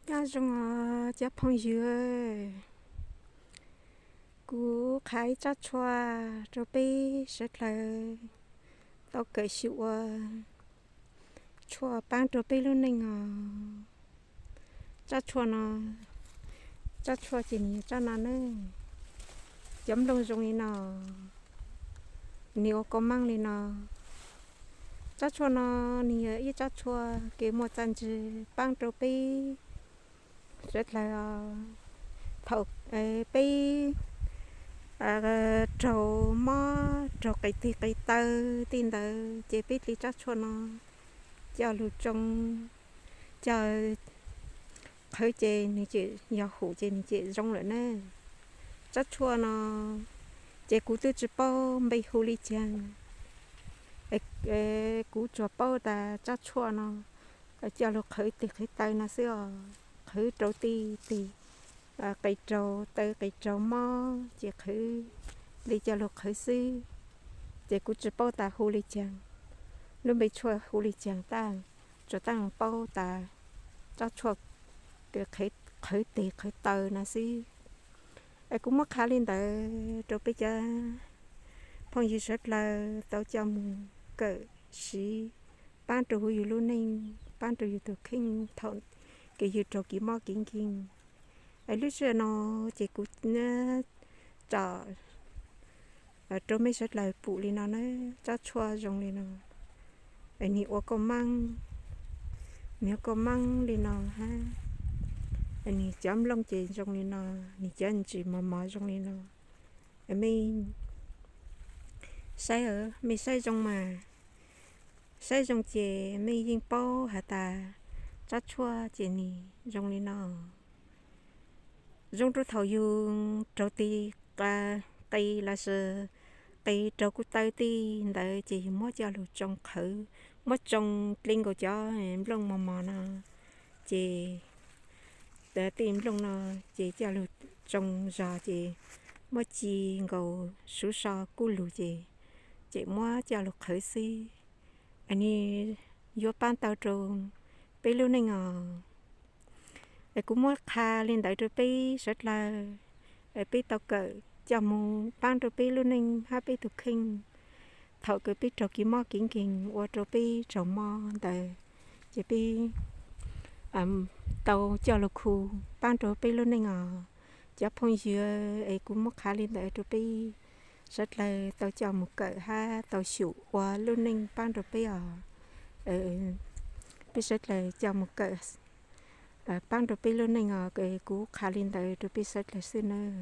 Nyob zoo os cov phooj ywg, kuv qha ib tsab tshua rau peb sawv dlawg tau kawm xyum ua tshua paab rau peb lub neej os. Tsab tshua no, tsab tshua ces nws yog tsab no ne, cov nplooj zoo li no, nws ua kau maab li no. Tsab tshua no nws yog ib tsab tshua kev muaj txaj ntsig paab rau peb sawv dlawg os. Thaum peb raug mob raug qis tig qis taw tej ntawd ces peb dli tsab tshua no coj lug tsoo, coj qhwv ces nws tseem yog hum ces nws tseem zoo lawm ne. Tsab tshua no ces kuv twb tsis paub npe hu li caag, kuv tsuas paub tas tsab tshua no coj lug qhwv tig qhwv taw no xwb os. Qhwv rau tej tig qis raug taw qis raug mob ces qhwv li coj lug qhwv xwb. Ces kuv tsis paub tas hu li caag, lub npe tshua hu li caag tab tsuas taab paub tas tsab tshua qhwv tig qhwv taw no xwb. Es kuv muab qha li ntawd rau peb cov phooj ywg sawv dlawg tau coj mus kawm siv paab rau huv yug lub neej, paab rau yug tug kheej thaum kws yug raug kev mob kev nkeeg. Es lub sij hawm no ces kuv tsom rau mej sawv dlawg pum li no na, tsab tshua zoo li no. Es nws ua kau maab, nws ua kau maab li no hab, nws cov nplooj ces zoo li no, nws cov ntsis mos mos zoo li no. Mej saib, mej saib zoo mas, saib zoo ces mej yeej paub has tas tsab tshua ces nws zoo li no. Zoo rau thaum yug raug tig qis lossis qis raug kuj taw tej ntawd ces yug muab coj lug tsoo qhwv, muab tsoo dle nkaus cov nplooj mos mos no, ces tej nplooj no ces coj lug tsoo zog ces muab ci nkaus suv so kuj lug ces, ces muab coj lug qhwv xwb. Nws yuav paab tau rau peb lub neej os. Es kuv muab qha li ntawd rau peb sawv dlawg, es peb tau kawm coj mus paab rau peb lub neej hab peb tug kheej. Thaum kws peb raug kev mob kev nkeeg ua rau peb raug mob ntawd, ces peb tau coj lug khu paab rau peb lub neej os. Cov phooj ywg, es kuv muab qha li ntawd rau peb sawv dlawg tau coj mus kawm hab tau xyum ua lub neej paab rau peb os. Peb sawv dlawg coj mus kawm paab rau peb lub neej os. Kuv qha li ntawd rau peb sawv dlawg xwb nawb.